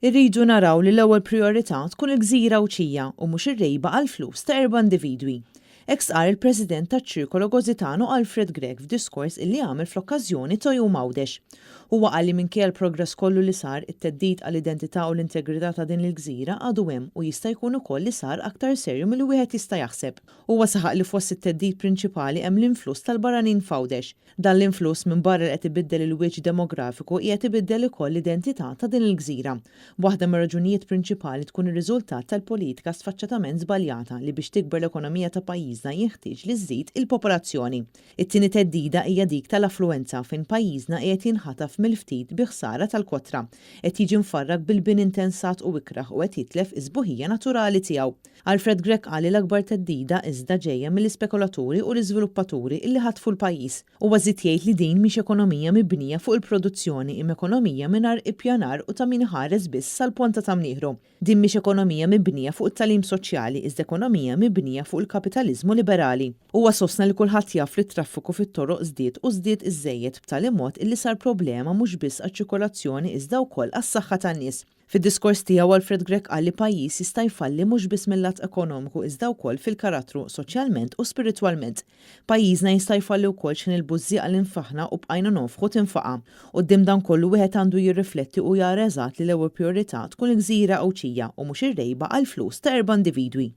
Irridu naraw li l-ewwel prijorità tkun il-gżira Għawdxija u mhux ir-rejba għall-flus ta' erba' individwi. Hekk stqarr il-President taċ-Ċirkolo Gozitano Alfred Grech f'diskors illi għamel fl-okkażjoni ta' Jum Għawdex. Huwa qal li minkejja l-progress kollu li sar, it-theddid għall-identità u l-integrità ta' din il-gżira għadu hemm u jista' jkun ukoll li sar aktar serju milli wieħed jista' jaħseb. Huwa saħaq li fost it-theddid prinċipali hemm l-influss tal-barranin f'Għawdex. Dan l-influss minbarra li qed ibiddel il-wiċċ demografiku qiegħed ibiddel ukoll l-identità ta' din il-gżira. Waħda mir-raġunijiet prinċipali tkun ir-riżultat tal-politika sfaċċatament żbaljata li biex tikber l-ekonomija ta' pajjiżna jinħtieġ li żżid il-popolazzjoni. It-tieni theddida hija dik tal-affluwenza fejn pajjiżna qiegħed jinħataf mill-ftit bi ħsara tal-kotra. Qed jiġi mfarrak bil-bini intensat u ikrah u qed jitlef is-sbuħija naturali tiegħu. Alfred Grech qal li l-akbar theddida iżda ġejja mill-ispekulaturi u l-iżviluppaturi illi ħatfu l-pajjiż. Huwa żied jgħid li din mhix ekonomija mibnija fuq il-produzzjoni imma ekonomija mingħajr ippjanar u ta' min iħares biss sal-ponta ta' mnieħru. Din mhix ekonomija mibnija fuq it-tagħlim soċjali iżda ekonomija mibnija fuq il-kapitaliżmu liberali. Huwa sostna li kulħadd jaf li t-traffiku fit-toroq żdied u żdied iżżejjed b'tali mod illi sar problema mhux biss għaċ-ċirkolazzjoni iżda wkoll għas-saħħa tan-nies. Fid-diskors tiegħu Alfred Grech qal li pajjiż jista' jfalli mhux biss mil-lat ekonomiku iżda wkoll fil-karattru, soċjalment u spiritwalment. Pajjiżna jista' jfalli wkoll x'ħin il-bużżieqa li nfaħna u bqajna nonfħu tinfaqa'. Quddiem dan kollu wieħed għandu jirrifletti u jara eżatt li l-ewwel prijorità tkun il-gżira Għawdxija u mhux ir-rejba għall-flus ta' erba' individwi.